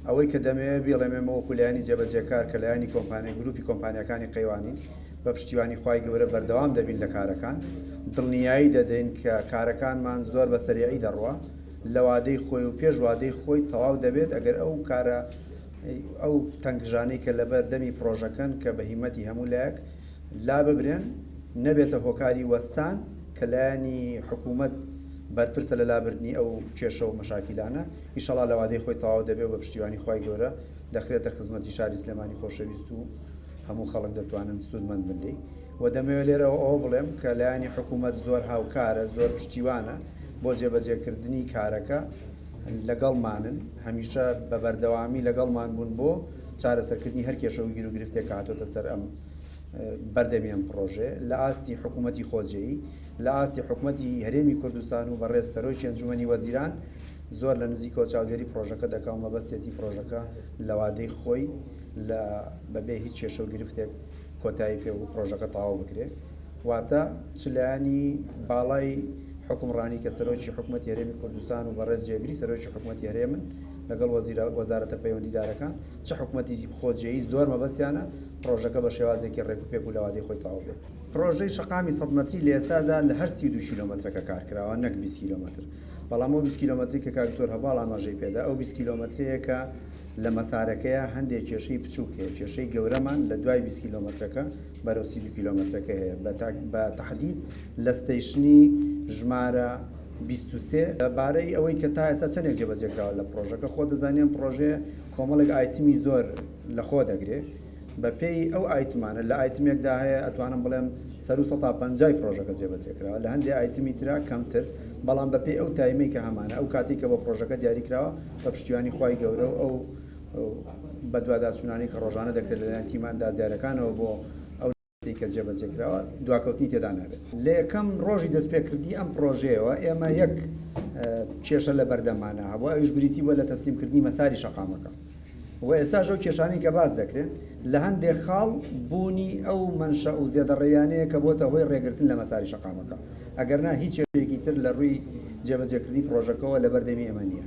ئەوەی کە دەمەوێت بیڵێم ئێمە وەکو لایەنی جێبەجێکار کە لایەنی کۆمپانیای گروپی کۆمپانیاکانی قەیوانین بە پشتیوانی خوای گەورە بەردەوام دەبین لە کارەکان دڵنیایی دەدەین کە کارەکانمان زۆر بە سەریعی دەڕوا لە وادەی خۆی و پێش وادەی خۆی تەواو دەبێت ئەگەر ئەو کارە ئەو تەنگژانەی کە لەبەر دەمی پڕۆژەکەن کە بە هیمەتی هەموو لایەک لاببرێن نەبێتە هۆکاری وەستان کە لایەنی حکوومەت بەرپرسە لە لابردنی ئەو کێشە و مەشاکیلانە ئیشەڵا لە وادەی خۆی تەواو دەبێ و بە پشتیوانی خوای گەورە دەخرێتە خزمەتی شاری سلێمانی خۆشەویست و هەموو خەڵک دەتوانن سوودمەند بن لێی و دەمەوێت لێرەوە ئەوە بڵێم کە لایەنی حکوومەت زۆر هاوکارە زۆر پشتیوانە بۆ جێبەجێکردنی کارەکە لەگەڵمانن هەمیشە بە بەردەوامی لەگەڵمان بوون بۆ چارەسەرکردنی هەر کێشە و گیروگرفتێک کە هاتۆتە سەر ئەم بەردەمی ئەم پڕۆژەیە لە ئاستی حکوومەتی خۆجێی لە ئاستی حکوومەتی هەرێمی کوردستان و بەڕێز سەرۆکی ئەنجومەنی وەزیران زۆر لە نزیکەوە چاودێری پڕۆژەکە دەکا و مەبەستێتی پڕۆژەکە لە وادەی خۆی لە بەبێ هیچ کێشە و گرفتێک کۆتایی پێ و پڕۆژەکە تەواو بکرێ. واتە چ لایەنی باڵای حوکمڕانی کە سەرۆکی حکومەتی هەرێمی کوردستان و بەڕێز جێگری سەرۆکی حکومەتی هەرێمن لەگەڵ وەزیرە وەزارەتە پەیوەندیدارەکان، چ حکومەتی خۆجێیی زۆر مەبەستیانە پڕۆژەکە بە شێوازێکی ڕێکوپێک و لە وادەی خۆی تەواو بێت. پڕۆژەی شەقامی سەد مەتری لە ئێستادا لە هەر 32 کیلۆمەترەکە کار کراوە نەک 20 کیلۆمەتر، بەڵام ئەو 20 کیلۆمەترەی کە کاک دکتۆر هەڤاڵ ئاماژەی پێدا ئەو 20 کیلۆمەترەیە کە لە مەسارەکەیا هەندێک کێشەی بچووک هەیە، کێشەی گەورەمان لە دوای 20 کیلۆمەترەکە بەرەو 32 کیلۆمەترەکە هەیە بە تەحدید لە ستەیشنی ژمارە 23. لەبارەی ئەوەی کە تا ئێستا چەندێک جێبەجێ کراوە لە پڕۆژەکە، خۆت دەزانی ئەم پڕۆژەیە کۆمەڵێک ئایتمی زۆر لەخۆ دەگرێ، بە پێی ئەو ئایتمانە لە ئایتمێکدا هەیە ئەتوانم بڵێم سەروو سەتا پەنجای پڕۆژەکە جێبەجێ کراوە، لە هەندێ ئایتمی ترا کەمتر، بەڵام بە پێی ئەو time ەی کە هەمانە ئەو کاتەی کە بۆ پڕۆژەکە دیاری کراوە بە پشتیوانی خوای گەورە و ئەو بەدواداچوونانەی کە ڕۆژانە دەکرێت لەلایەن تیمە ئەندازیارەکانەوە بۆ ئەو ی کە جێبەجێ کراوە دواکەوتنی تێدا نابێت. لە یەکەم ڕۆژی دەستپێکردنی ئەم پڕۆژەیەوە ئێمە یەک کێشە لە بەردەممانا هەبوو ئەویش بریتی بووە لە تەسلیمکردنی مەساری شەقامەکە و ئێستاش ئەو کێشانەی کە باس دەکرێن لە هەندێک خاڵ بوونی ئەو مەنشەئ و زێدەڕەویانەیە کە بۆتە هۆی ڕێگرتن لە مەساری شەقامەکە ئەگەرنا هیچ کێشەیەکی تر لە ڕووی جێبەجێکردنی پڕۆژەکەوە لەبەردەمی ئێمە نییە.